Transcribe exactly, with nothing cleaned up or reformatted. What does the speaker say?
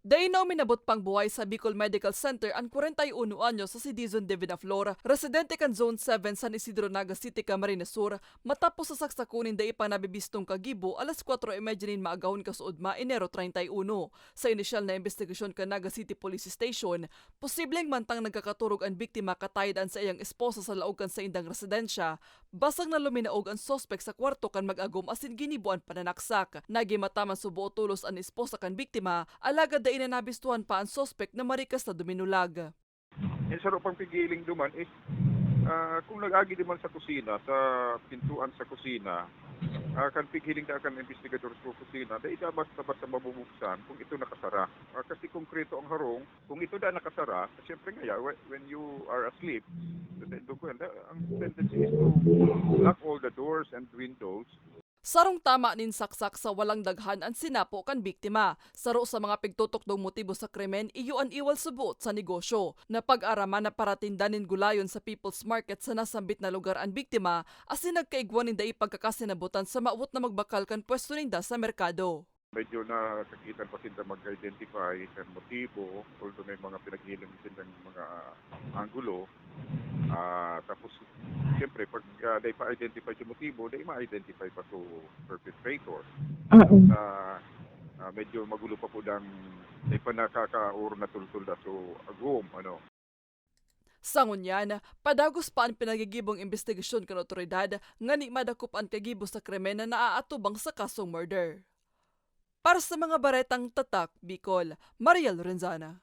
Dai na uminabot pang buhay sa Bicol Medical Center an kwarenta y uno anyos sa si Dizon de Vidaflor, residente kan Zone seven, San Isidro, Naga City, Camarines Sur, matapos sa saksakon nin dai pa nabibistong kagibo alas kwatro y medya nin maagahon kasuodma, Enero treinta y uno. Sa inisyal na imbestigasyon kan Naga City Police Station, posibleng mantang nagkakaturog an biktima katayad an saiyang esposa sa laog kan saindang residensya, basang na luminaog an suspek sa kwarto kan mag-agom asin ginibo an pananaksak. Nagimata man subo o tolos an esposa kan biktima, alagad dai na nabistuhan pa an suspek na marikas na duminulag. Yung saro pang pigiling duman is, ah, kung nag-agi duman sa kusina, sa pintuan sa kusina, ah, kan pighiling da kan investigador sa kusina, dai da basta-basta mabubuksan kung ito nakasara. Ah, kasi konkreto ang harong, kung ito da nakasara, siyempre nga, ya, when, when you are asleep, the, the, the, ang tendency is to lock all the doors and windows. Sarong tama nin saksak sa walang daghan an sinapo kan biktima. Saro sa mga pigtutukdong motibo sa krimen iyo an iwal suboot sa negosyo. Napag-araman na paratinda nin gulayon sa People's Market sa nasambit na lugar an biktima, asin nagkaigwa nin dai pagkakasinabutan sa mawot na magbakal kan pwesto ninda sa merkado. Medyo nakakitan pa sinda mag-identify kan motibo, although may mga pinaghiling sindang mga anggulo. Ah, tapos, siyempre, pag, ah, dai pa identify sa motibo, dai ma-identify pa sa perpetrator. Oo. Ah, ah, medyo magulo pa po dang dai pa nakakaor na tultol da so agom, ano. Sa ngunyan, padagos pa an pinagigibong imbestigasyon kan otoridad ngani madakop an kagibo sa krimen na naaatubang sa kasong murder. Para sa mga baretang Tatak Bicol, Mariel Renzana.